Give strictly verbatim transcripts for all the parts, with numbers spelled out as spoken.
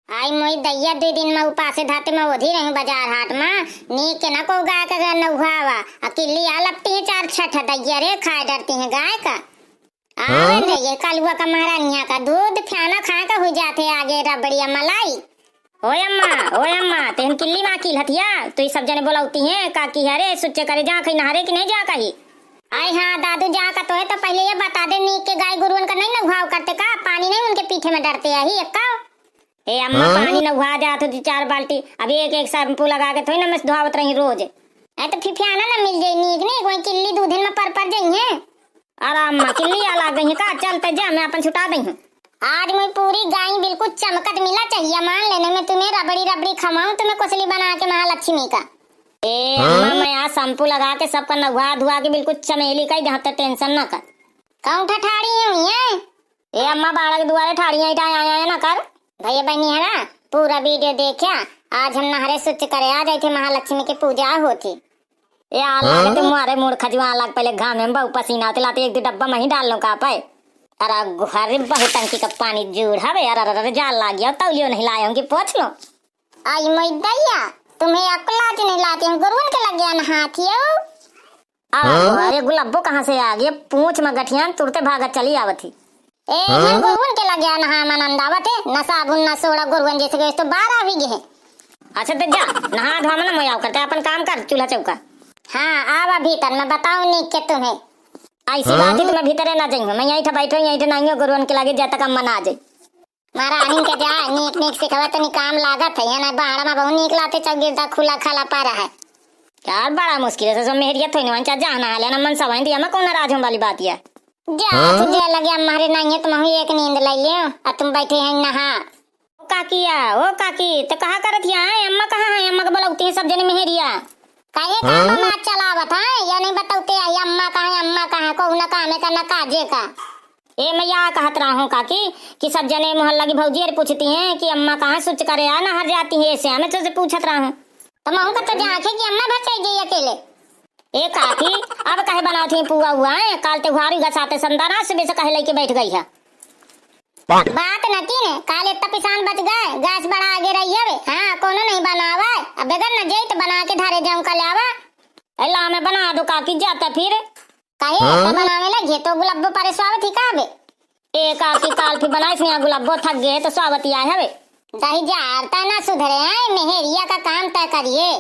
आई मोई दइया, दुइ दिन मा उपासे धाते मा ओधी रही बजार हाट मा, नीक के ना को गाय का नउहावा, अ किल्ली आ लपटी है चार छठ दइया रे, खाए डरती है गाय का। आवन रे, ये कलुआ का महारानिया का दूध फ्याना खाए का हुई जात है आगे रबड़िया मलाई। ओए अम्मा, ओए अम्मा, तेहन किल्ली मा किल हथिया, तो ये सब जने बोलौती हैं, का की हरे, सुच्चे करे जा कहीं नहरे कि नहीं जा कहीं। आई हाँ दादू, जा का तो है तो पहले ये बता दे, नीक के गाय गुरुअन का नहीं नउहाव करते का, पानी नहीं उनके पीठे मा डरते आही एक्का। ए अम्मा, हाँ? पानी नउहा जात हो दू चार बाल्टी, अब एक एक शैम्पू लगा के थोड़ी ना मैं धोआवत रही रोज। ए तो फिर फ्याना ना मिल जाई नीक नीक, वही किल्ली दूधन मा पर पर जाई है। अरे अम्मा, किल्ली आ लाग गई है का? चलते जा, मैं अपन छुटा दई हूँ। आज मुई पूरी गाय बिल्कुल चमकत मिला चाहिए, मान लेने में तुम्हें रबड़ी रबड़ी खवाऊं, तुम्हें कोसली बना के महालक्ष्मी का। ए अम्मा, हाँ? मैं आज शैम्पू लगा के सबका नउहा धुआ के बिल्कुल चमेली का, जहाँ तक टेंशन ना कर। कौन ठठाड़ी है हुई है? ए अम्मा, बाड़ा के दुआरे ठाड़ियाँ इटा आया है ना कर। भैया बहनी है ना, पूरा वीडियो देखा। आज हम नहरे सुच करे आ जाए थे, महालक्ष्मी के पूजा होती। ए आला हाँ? तुम मारे मूड़ खजुआ लाग, पहले घामे में बहु पसीना होते लाते, एक दो डब्बा मही डाल लो का पे। अरे घरे बहुत टंकी का पानी जूड़ हवे। अरे अरे अरे, जाल लाग गया, तौलियो नहीं लाए होंगे, पोछ लो। आई मोई दैया, तुम्हें अकल आज नहीं लाती हम गुरुअन के लग गया नहाती हो। आ, हाँ? अरे गुलाबो कहाँ से आ गई? पूछ में गठियान तुरते भागत चली आवत ही। ए, हाँ? हम गुरुअन के लगे नहा आनंद आवत है, न साबुन न सोड़ा, गुरुअन जैसे गए तो बारह भी गए। अच्छा तो जा, नहा धोआ मन मोयाव करते, अपन काम कर, चूल्हा चौका। हाँ, आवा भीतर में बताओ नीक के तुम्हें। ऐसी हाँ? बात है, तुम्हें भीतरे ना जाइयो, मैं यहीं ठा बैठो, यहीं ठा नाइयो, गुरुअन के लगे जब तक अम्मा ना आ जाए। महारानी के जा, नीक नीक सिखवा तनी काम लागत है, या ना बाड़ा में बहुत नीक लाते चौगिरदा खुला खाला पा रहा है। यार बड़ा मुश्किल है, सो मेहरिया थोड़ी ना चाह जाना है, लेना मन सवाई दिया मैं कौन नाराज होने वाली बात है। जा, हाँ? तू जे लगे हमारे नहीं है, तुम ही एक नींद ले लियो, और तुम बैठे हैं नहा। ओ काकिया, ओ काकी, तो कहा करत हिया है? अम्मा कहाँ है? अम्मा के बुलावती है सब जने मेहरिया। काहे का हाँ? अम्मा चलावत है? या नहीं बतावते आई अम्मा कहाँ है, अम्मा कहाँ है? को ना काम है का ना काजे का। ए, मैं या कहत रहा हूँ काकी कि सब जने मोहल्ला की भौजी अर पूछती हैं कि अम्मा कहाँ सुच करे आ नहर जाती है, ऐसे हमें तुझसे पूछत रहा हूँ। तो महू का तो जाके कि अम्मा भर चल जाइए अकेले। ए काकी, अब कहे बनावत ही पुआ हुआ है, काल त्योहार ही गसाते संदाना सुबह से कहे लेके बैठ गई है। बात न की ने, काल इतना पिसान बच गए, गैस बड़ा आगे रही हवे। हाँ, कोनो नहीं बनावा, अब बेगर न जाई तो बना के धारे जाऊं कल आवा। ए ला मैं बना दो काकी, जाता फिर। काहे हाँ? इतना बनावे लगे तो गुलाबो परे स्वावत ही का बे? ए काकी, काल फिर बनाइस नहीं गुलाबो, थक गए तो स्वावत ही आए हवे। दही जार ता ना सुधरे हैं, मेहरिया का काम तय करिए।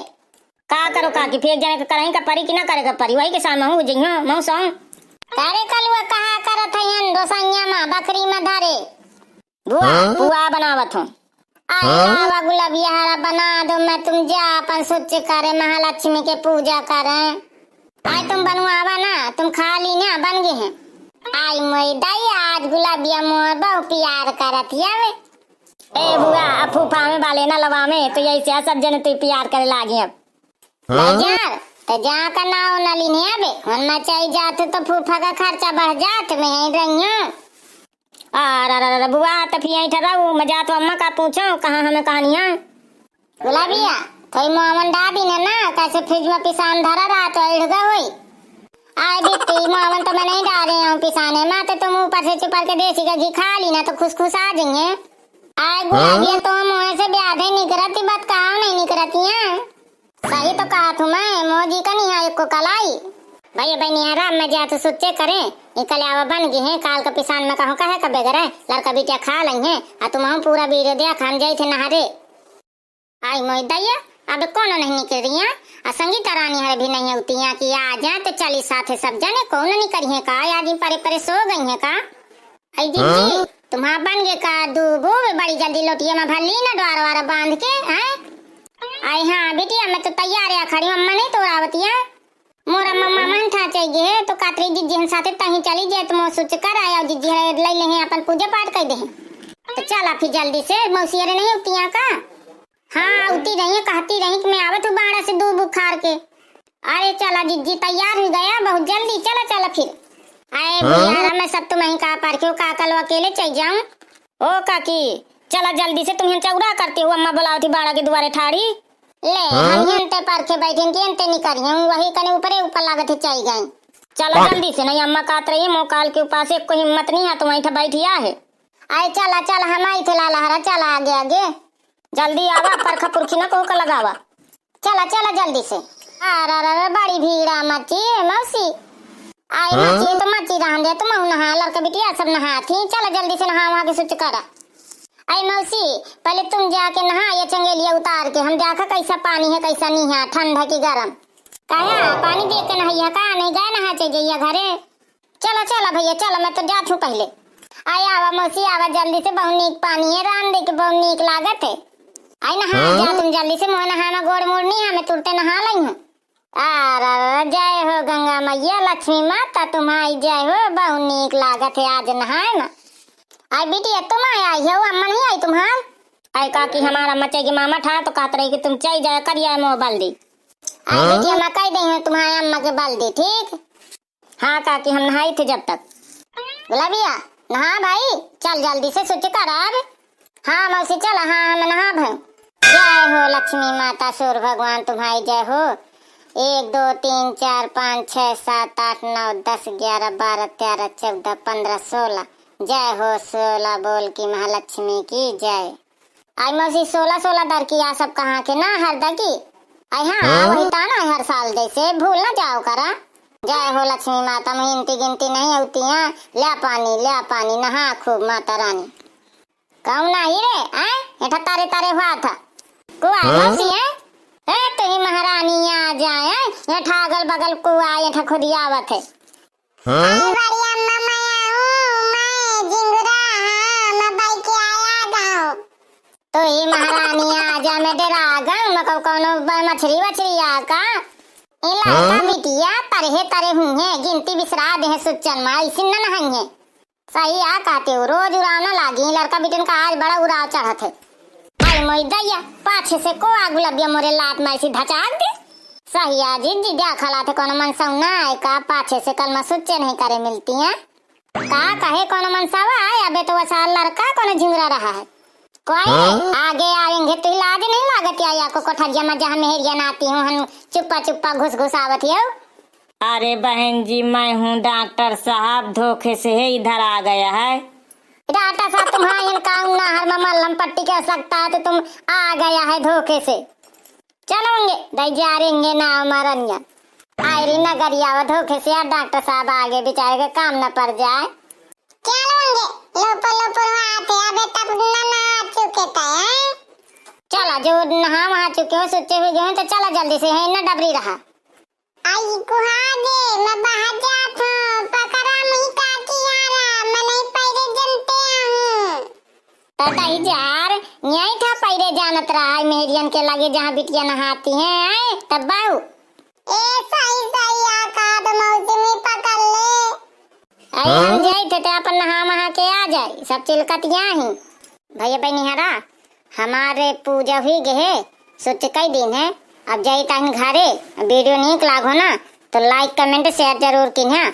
का करो काकी, फिर एक जने के करही का परी कि ना करे का परी, वही के साथ महू जइहो, महू सौ। करे कलुआ कहा करत है हन, दोसैया मा बकरी मा धरे। बुआ, हाँ? पुआ बनावत हूँ। आई हाँ? आवा गुलाबिया हरा बना दो, मैं तुम जा अपन सुच करे, महालक्ष्मी के पूजा करे। आई तुम बनवावा ना, तुम खा ली ना, बन गए हैं। आई मोई दाई, आज गुलाबिया मोर बहु प्यार करत हवे। ए बुआ, अब फूफा में बाले ना लवा में, तो यही से सब जने तू प्यार करे लागी अब। हाँ? ले जा, तो जा का नाव न लीने अबे, वरना चाही जात तो फूफा का खर्चा बढ़ जात, मैं यहीं रही हूँ। आ, रा, रा, रा, बुआ, त फिर यहीं ठहराऊ, मैं जात हूँ अम्मा का पूछो, कहाँ हमें कहानियाँ। गुलाबिया, थोड़ी मोमन डाल दी ना, ना, कैसे फ्रिज में पिसान धरा रहा तो इड़ गए होई। आए बिट्टी, मोमन तो मैं नहीं डाले हूँ पिसाने में, तो तुम ऊपर से चुपर के देसी का घी खा ली ना, तो खुसखुस आ जाइए। आए गुलाबिया, हाँ? तो मुँह से ब्याधे निकरती, बात कहाँ नहीं निकरती है। सही तो कहा तू, मैं मोजी का नहीं है एको कलाई। भाई बहनी हरा, मैं जा तो सुच्चे करे, निकल आवा बन गई है, काल का पिसान में कहूँ कहे का बेगर है, लड़का बिटिया खा लई है, आ तुम हम पूरा वीडियो दिया खान जाई थे नहरे। आई मोई दैया, अब कोनो नहीं निकल रही है, आ संगीता रानी हरे भी नहीं होती है कि आ जाए तो चली साथे सब जने, कोनो नहीं करी है का, आज ही परे परे सो गई है का। आई जिज्जी, हाँ? तुम्हार बन गए का दू बूब, बड़ी जल्दी लोटिया में भर ली ना, डोर वार बांध के, हैं? आई हाँ बिटिया, मैं तो तैयार है, खड़ी अम्मा नहीं तो आवतिया। मोरा मम्मा मन ठा चाहिए है, तो कातरी जिज्जी हम साथे तहीं चली जाए, तो मो सुच कर आया, जिज्जी है ले ले हैं, अपन पूजा पाठ कर दे हैं। तो चला फिर जल्दी से, मौसी अरे नहीं होती है का? हाँ, उती रही है, कहती रही कि मैं आवत हूँ बाड़ा से दू बुखार के। अरे चला जिज्जी, तैयार हुई गया बहुत जल्दी, चला, चला फिर। आए हाँ? भैया, मैं सब तुम्हें का पर क्यों का कल अकेले चल जाऊं? ओ काकी, चला जल्दी से, तुम चौरा करती हो, अम्मा बुलावत ही बाड़ा के दुआरे ठाड़ी। ले, हाँ? हम यंते पर के बैठे कि यंते निकल रही हूँ, वही कने ऊपरे ऊपर लागत है चल गए। चला हाँ? जल्दी से, नहीं अम्मा कात रही है, मोकाल के उपास एक को हिम्मत नहीं है, तो वहीं ठा बैठिया है। आए चला, चला, हम आई थे लाला हरा, चला आगे आगे। जल्दी आवा, परखा पुरखी न कहू का लगावा। चला, चला जल्दी से। अरे, अरे, अरे, बड़ी भीड़ा मची है मौसी। आई हाँ? मची तो मची रहन दे, तुम नहा, लड़का बिटिया सब नहा थी। चला जल्दी से नहा वहाँ के सुच करा। आई मौसी, पहले तुम जाके नहा, ये चंगेलिया उतार के हम देखा कैसा पानी है, कैसा नहीं है, ठंडा की गरम। काहे पानी देख के नहैया का, नहीं गए नहा चल जइया घरे। चला, चला भैया, चला, मैं तो जात हूँ पहले। आई आवा मौसी, आवा जल्दी से, बहुत नीक पानी है, रांधे के बहुत नीक लागत है। आई नहा हाँ? जा तुम जल्दी से, मोह नहाना गोड़ मोड़ नहीं है, मैं तुरते नहा लई हूँ। अरे जय हो गंगा मैया, लक्ष्मी माता तुम्हारी जय हो, बहुत नीक लागत है आज नहाए में। आई बिटिया तुम आई, आई हो, अम्मा नहीं आई तुम्हार? आई काकी हमार अम्मा चल गई मामा ठा, तो कहत रही कि तुम चल जाए करिया मोह बल्दी। आई हाँ? बिटिया मैं कह दे हूँ तुम्हारे अम्मा के बल्दी, ठीक? हाँ काकी, हम नहाई थे जब तक। गुलाबिया, नहा भाई, चल जल्दी से सुच कर अब। हाँ मौसी, चल, हाँ, हम नहा भाई। जय हो लक्ष्मी माता, सूर्य भगवान तुम्हारी जय हो। एक, दो, तीन, चार, पाँच, छः, सात, आठ, नौ, दस, ग्यारह, बारह, तेरह, चौदह, पन्द्रह, सोलह। जय हो सोलह बोल की महालक्ष्मी की जय। आई मौसी, सोलह सोलह दर की आ सब कहाँ के ना हर दर की। आई हाँ, हाँ? वही ताना है हर साल जैसे, भूल ना जाओ करा। जय हो लक्ष्मी माता, में गिनती गिनती नहीं होती है। ल्या पानी, ल्या पानी, नहा खूब माता रानी। कहूँ ना ही रे, आए? एठा तारे तारे हुआ था। कुआ हाँ? मौसी है? ए, तुही महारानी आ जाए, आए? एठा अगल बगल कुआ, एठा खुदियावत है। हाँ? अरे बड़ी अम्मा, मैं आऊँ, मैं झिंगुरा, हाँ, मैं बाई के आया गाँव। तो ये महारानी आ जा, मैं डेरा गऊँ, मैं कहूँ कौनो ब-, मछरी वछरी आ का? ये लड़का हाँ? बिटिया तरहे तरे हुई है, गिनती बिसरा दे है सुच्चन मा, ऐसी न नहई है। सही आ कहते हो, रोज उड़ाव न लागी, लड़का बिटियन का आज बड़ा उड़ाव चढ़त है। आई मोई दैया, पाछे से को आ गुलबिया मोरे लात मारी सी धचाक दे। सही आ जिज्जी, देखा लाथे कोनो मनसौ ना आए का, पाछे से कलमा सुच्चे नहीं करे मिलती हैं। का कहे कोनो मनसवा आए, अबे तो वसा लड़का कोनो झिंगुरा रहा है। कोई हाँ? आगे आएंगे तो लाज नहीं लागत या, या को कोठरिया में जहाँ मेहरिया नाती हूँ, हम चुप्पा चुप्पा घुस घुस आवत हो। अरे बहन जी, मैं हूँ डॉक्टर साहब, धोखे से ही इधर आ गया है। डॉक्टर साहब, तुम्हारे यहाँ काम ना हर में मल्लम पट्टी कर सकता है, तो तुम आ गया है धोखे से। चलोगे, दई जा रेंगे ना मरनिया। आयरी नगरिया व धोखे से यार, डॉक्टर साहब आगे बेचारे के काम न पड़ जाए। चलोगे, लोपर लोपर वहाँ थे, अबे तब न नहा चुके थे, हैं? चला, जो नहा वहा चुके हो, सुच्चे हुए गए हो, तो चला जल्दी से, है ना डबरी रहा। आई कुहा दे, मैं बाहर जात हूँ, पकड़ा मुही काकी आरा, मैं नहीं पैरे जनते हूँ। ततई जार, यही ठा पैरे जानत रहा है मेहरियन के लगे जहाँ बिटिया नहाती हैं, आए, तब बाऊ। ए सही सही आ का तो मौसमी पकड़ ले। अरे हम हाँ? जाई थे, ते अपन नहा महा के आ जाई, सब चिलकतिया ही। भैया बहनी हरा, हमारे पूजा हुई गए है, सुच कई दिन है, अब जाई ताही घरे। वीडियो नीक लागो ना, तो लाइक कमेंट शेयर जरूर किन्हा।